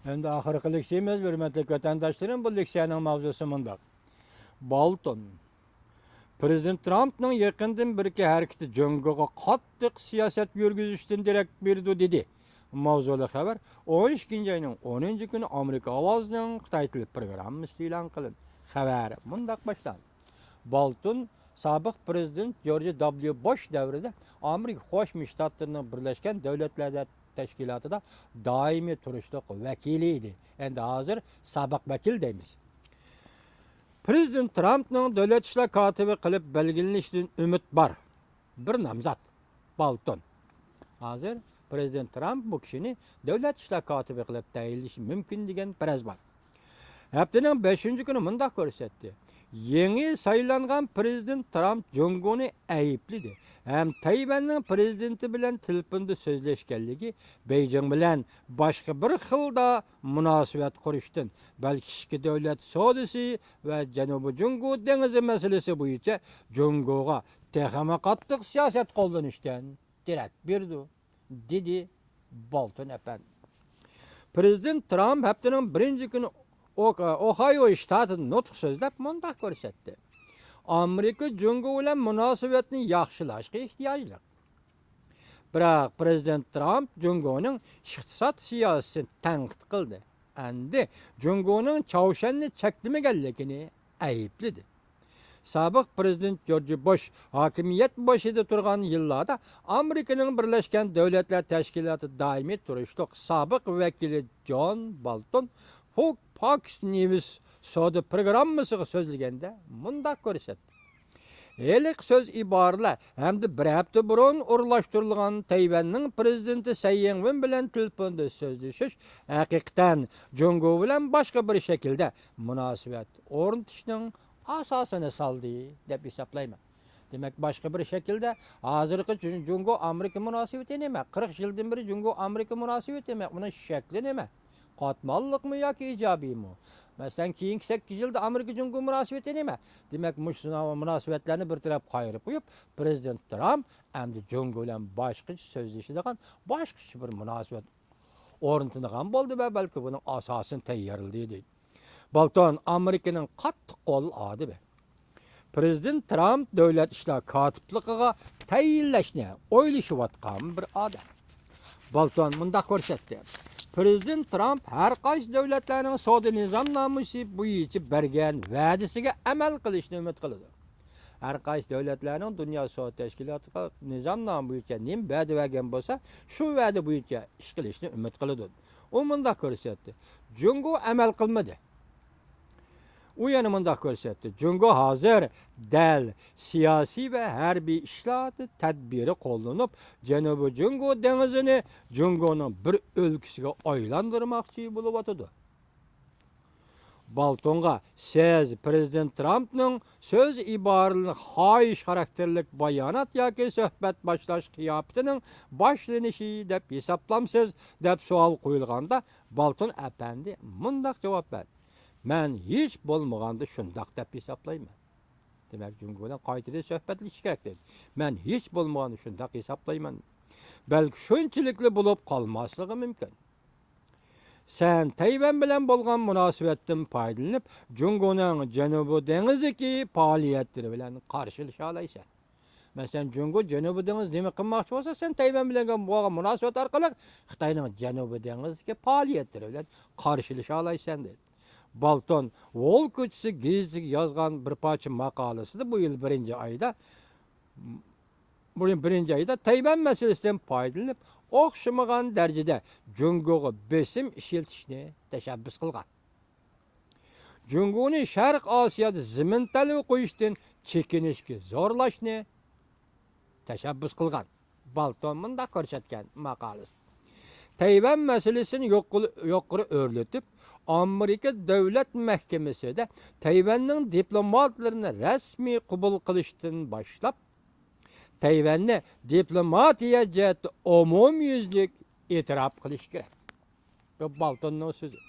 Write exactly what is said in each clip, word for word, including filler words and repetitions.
ئەمدى ئاخىرقى لېكسىيىمىز، ھۆرمەتلىك ۋەتەنداشلىرىم، بۇ لېكسىيەنىڭ ماۋزۇسى مۇنداق. بالتون. پرېزىدېنت ترامپنىڭ يېقىندىن بېرىكى ھەرىكىتى جۇڭگوغا قاتتىق سىياسەت يۈرگۈزۈشتىن دېرەك بېرىدۇ، دېدى. ماۋزۇلۇق خەۋەر ئون ئىككىنچى ئاينىڭ ئونىنچى كۈنى ئامېرىكا ئاۋازىنىڭ خىتاي تىلى پروگراممىسىدا ئېلان قىلىندى. خەۋەر مۇنداق باشلاندى. بالتون سابىق پرېزىدېنت جورج دابليۇ بوش دەۋرىدە ئامېرىكا قوشما شتاتلىرىنىڭ بىرلەشكەن دۆلەتلەر تەشكىلاتىدا دائىمىي تۇرۇشلۇق ۋەكىلى ئىدى. ئەمدى ھازىر سابىق ۋەكىل دەيمىز. پرېزىدېنت ترامپنىڭ دۆلەت ئىشلار كاتىپى قىلىپ بەلگىلىنىشىدىن ئۈمىد بار. بىر نامزات، بالتون. ھازىر پرېزىدېنت ترامپ بۇ كىشىنى دۆلەت ئىشلار كاتىپى قىلىپ تەيىنلىشى مۇمكىن دېگەن پەرەز بار. ھەپتىنىڭ بەشىنچى كۈنى مۇنداق كۆرسەتتى. يېڭى سايلانغان پرېزىدېنت ترامپ جۇڭگونى ئەيىبلىدى ھەم تەيۋەننىڭ پرېزىدېنتى بىلەن تېلېفوندا سۆزلەشكەنلىكى بېيجىڭ بىلەن باشقا بىر خىلدا مۇناسىۋەت قۇرۇشتىن، بەلكى ئىككى دۆلەت سودىسى ۋە جەنۇبىي جۇڭگو دېڭىزى مەسىلىسى بويىچە جۇڭگوغا تېخىمۇ قاتتىق سىياسەت قوللىنىشتىن دېرەك بېرىدۇ، دېدى بالتون ئەپەندى. پرېزىدېنت ترامپ ھەپتىنىڭ بىرىنچى كۈنى ئوك-، ئوھايو شتاتىدا نۇتۇق سۆزلەپ مۇنداق كۆرسەتتى. ئامېرىكا جۇڭگو بىلەن مۇناسىۋەتنى ياخشىلاشقا ئېھتىياجلىق. بىراق پرېزىدېنت ترامپ جۇڭگونىڭ ئىقتىساد سىياسىتىنى تەنقىد قىلدى. ئەمدى جۇڭگونىڭ چاۋشيەننى چەكلىمىگەنلىكىنى ئەيىبلىدى. سابىق پرېزىدېنت جورج بوش ھاكىمىيەت بېشىدا تۇرغان يىللاردا ئامېرىكىنىڭ بىرلەشكەن دۆلەتلەر تەشكىلاتى دائىمىي تۇرۇشلۇق سابىق ۋەكىلى جون بالتون فوكس نيۇز سودا پروگراممىسىغا سۆزلىگەندە مۇنداق كۆرسەتتى. ھېلىقى سۆز ئىبارىلەر ھەمدە بىر ھەپتە بۇرۇن ئورۇنلاشتۇرۇلغان تەيۋەننىڭ پرېزىدېنتى سەي يىڭۋېن بىلەن تېلېفوندا سۆزلىشىش ھەقىقەتەن جۇڭگو بىلەن باشقا بىر شەكىلدە مۇناسىۋەت ئورنىتىشنىڭ ئاساسىنى سالدى دەپ ھېسابلايمەن. دېمەك، باشقا بىر شەكىلدە ھازىرقى جۇ-، جۇڭگو ئامېرىكا مۇناسىۋىتى نېمە؟ قىرىق يىلدىن بېرى جۇڭگو ئامېرىكا مۇناسىۋىتى نېمە؟ ئۇنىڭ شەكلى نېمە؟ قاتماللىقمۇ ياكى ئىجابىيمۇ؟ مەسىلەن، كېيىنكى سەككىز يىلدا ئامېرىكا جۇڭگو مۇناسىۋىتى نېمە؟ دېمەك، مۇشۇ مۇناسىۋەتلەرنى بىر تەرەپكە قايرىپ قويۇپ، پرېزىدېنت ترامپ ئەمدى جۇڭگو بىلەن باشقىچە سۆزلىشىدىغان، باشقىچە بىر مۇناسىۋەت ئورنىتىدىغان بولدى ۋە بەلكى بۇنىڭ ئاساسىنى تەييارلىدى، دېدى. بالتون ئامېرىكىنىڭ قاتتىق قول ئادىمى. پرېزىدېنت ترامپ دۆلەت ئىشلار كاتىپلىقىغا تەيىنلەشنى ئويلىشىۋاتقان بىر ئادەم. بالتون مۇنداق كۆرسەتتى. پرېزىدېنت ترامپ ھەر قايسى دۆلەتلەرنىڭ سودا نىزامنامىسى بويىچە بەرگەن ۋەدىسىگە ئەمەل قىلىشنى ئۈمىد قىلىدۇ. ھەر قايسى دۆلەتلەرنىڭ دۇنيا سودا تەشكىلاتىغا نىزامنامە بويىچە نېمە ۋەدە بەرگەن بولسا، شۇ ۋەدە بويىچە ئىش قىلىشنى ئۈمىد قىلىدۇ. ئۇ مۇنداق كۆرسەتتى. جۇڭگو ئەمەل قىلمىدى. ئۇ يەنە مۇنداق كۆرسەتتى. جۇڭگو ھازىر دەل سىياسىي ۋە ھەربىي ئىشلاردا تەدبىرى قوللىنىپ، جەنۇبىي جۇڭگو دېڭىزىنى جۇڭگونىڭ بىر ئۆلكىسىگە ئايلاندۇرماقچى بولۇۋاتىدۇ. بالتونغا سىز پرېزىدېنت ترامپنىڭ سۆز ئىبارىلىرىنى خاھىش خاراكتېرلىك بايانات ياكى سۆھبەت باشلاش قىياپىتىنىڭ باشلىنىشى دەپ ھېسابلامسىز؟ دەپ سوئال قويۇلغاندا، بالتون ئەپەندى مۇنداق جاۋاب بەردى. مەن ھېچ بولمىغاندا شۇنداق دەپ ھېسابلايمەن. دېمەك، جۇڭگو بىلەن قايتىدىن سۆھبەتلىشىش كېرەك دېدى. مەن ھېچ بولمىغاندا شۇنداق ھېسابلايمەن. بەلكى شۇنچىلىكلا بولۇپ قالماسلىقى مۇمكىن. سەن تەيۋەن بىلەن بولغان مۇناسىۋەتتىن پايدىلىنىپ، جۇڭگونىڭ جەنۇبىي دېڭىزدىكى پائالىيەتلىرى بىلەن قارشىلىشالايسەن. مەسىلەن، جۇڭگو جەنۇبىي دېڭىز نېمە قىلماقچى بولسا، سەن تەيۋەن بىلەن بولغان مۇناسىۋەت ئارقىلىق خىتاينىڭ جەنۇبىي دېڭىزدىكى پائالىيەتلىرى بىلەن قارشىلىشالايسەن، دېدى. بالتون ۋول كوچىسى گېزىتىگە يازغان بىر پارچە ماقالىسىدە بۇ يىل بىرىنچى ئايدا، بۇ يىل بىرىنچى ئايدا تەيۋەن مەسىلىسىدىن پايدىلىنىپ، ئوخشىمىغان دەرىجىدە جۇڭگوغا بېسىم ئىشلىتىشنى تەشەببۇس قىلغان. جۇڭگونى شەرق ئاسىيادا زېمىن تەلۋە قويۇشتىن چېكىنىشكە زورلاشنى تەشەببۇس قىلغان. بالتون مۇنداق كۆرسەتكەن ماقالىسىدە. تەيۋەن مەسىلىسىنى يۇقىرى، يۇقىرى ئۆرلىتىپ، ئامېرىكا دۆلەت مەھكىمىسىدە تەيۋەننىڭ دىپلوماتلىرىنى رەسمىي قوبۇل قىلىشتىن باشلاپ، تەيۋەننى دىپلوماتىيە جەھەتتە ئومۇميۈزلۈك ئېتىراپ قىلىش كېرەك. بۇ بالتوننىڭ سۆزى.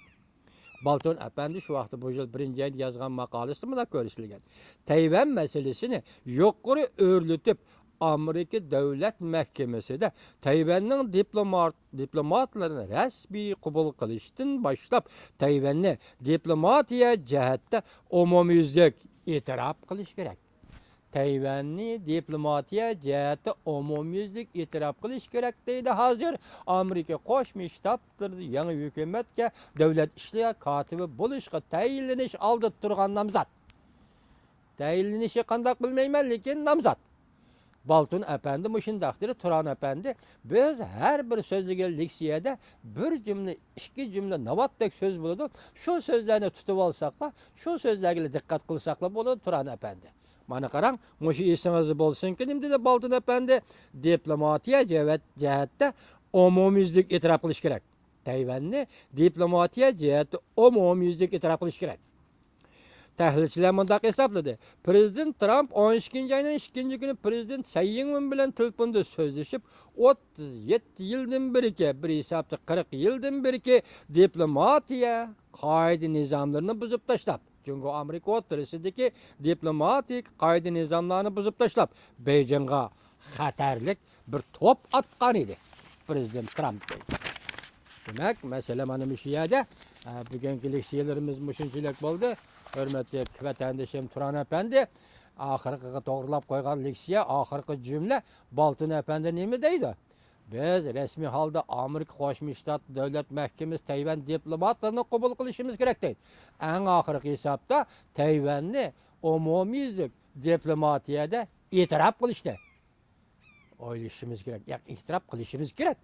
بالتون ئەپەندى شۇ ۋاقىتتا بۇ يىل بىرىنچى ئايدا يازغان ماقالىسىدە مۇنداق كۆرسىتىلگەن. تەيۋەن مەسىلىسىنى يۇقىرى ئۆرلىتىپ، ئامېرىكا دۆلەت مەھكىمىسىدە تەيۋەننىڭ دىپلومات، دىپلوماتلىرىنى رەسمىي قوبۇل قىلىشتىن باشلاپ، تەيۋەننى دىپلوماتىيە جەھەتتە ئومۇميۈزلۈك ئېتىراپ قىلىش كېرەك. تەيۋەننى دىپلوماتىيە جەھەتتە ئومۇميۈزلۈك ئېتىراپ قىلىش كېرەك، دەيدۇ ھازىر ئامېرىكا قوشما شتاتلىرىدا يېڭى ھۆكۈمەتكە دۆلەت ئىشلىرى كاتىپى بولۇشقا تەيىنلىنىش ئالدىدا تۇرغان نامزات. تەيىنلىنىشى قانداق بىلمەيمەن، لېكىن نامزات. بالتون ئەپەندى مۇشۇنداق دېدى، تۇران ئەپەندى، بىز ھەر بىر سۆزلىگەن لېكسىيەدە بىر جۈملە، ئىككى جۈملە ناۋاتتەك سۆز بولىدۇ. شۇ سۆزلەرنى تۇتۇۋالساقلا، شۇ سۆزلەرگىلا دىققەت قىلساقلا بولىدۇ، تۇران ئەپەندى. مانا قاراڭ، مۇشۇ ئېسىڭىزدە بولسۇنكى، نېمە دېدى بالتون ئەپەندى؟ دىپلوماتىيە جەۋەت-، جەھەتتە ئومۇميۈزلۈك ئېتىراپ قىلىش كېرەك. تەيۋەننى دىپلوماتىيە جەھەتتە ئومۇميۈزلۈك ئېتىراپ قىلىش كېرەك. تەھلىلچىلەر مۇنداق ھېسابلىدى، پىرېزىدېنت ترامپ ئون ئىككىنچى ئاينىڭ ئىككىنچى كۈنى پىرېزىدېنت سەي يىڭۋېن بىلەن تېلېفوندا سۆزلىشىپ، ئوتتۇز يەتتە يىلدىن بېرىكى، بىر ھېسابتا قىرىق يىلدىن بېرىكى دىپلوماتىيە قائىدە نىزاملىرىنى بۇزۇپ تاشلاپ، جۇڭگو ئامېرىكا ئوتتۇرىسىدىكى دىپلوماتىك قائىدە نىزاملارنى بۇزۇپ تاشلاپ، بېيجىڭغا خەتەرلىك بىر توپ ئاتقان ئىدى پىرېزىدېنت ترامپ. دېمەك، مەسىلە مانا مۇشۇ يەردە. ئە، بۈگۈنكى لېكسىيەلىرىمىز مۇشۇنچىلىك بولدى. ھۆرمەتلىك ۋەتەندىشىم تۇران ئەپەندى ئاخىرقىغا توغرىلاپ قويغان لېكسىيە، ئاخىرقى جۈملە، بالتون ئەپەندى نېمە دەيدۇ؟ بىز رەسمىي ھالدا ئامېرىكا قوشما شتات دۆلەت مەھكىمىسى تەيۋەن دىپلوماتلىرىنى قوبۇل قىلىشىمىز كېرەك دەيدۇ. ئەڭ ئاخىرقى ھېسابتا تەيۋەننى ئومۇميۈزلۈك دىپلوماتىيەدە ئېتىراپ قىلىشنى ئويلىشىمىز كېرەك. ياق، ئېتىراپ قىلىشىمىز كېرەك.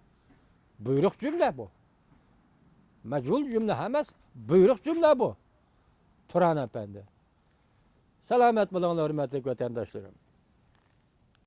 بۇيرۇق جۈملە بۇ. مەجبۇر جۈملە ئەمەس، بۇيرۇق جۈملە بۇ. تۇران ئەپەندى. سالامەت بولۇڭلار، ھۆرمەتلىك ۋەتەنداشلىرىم.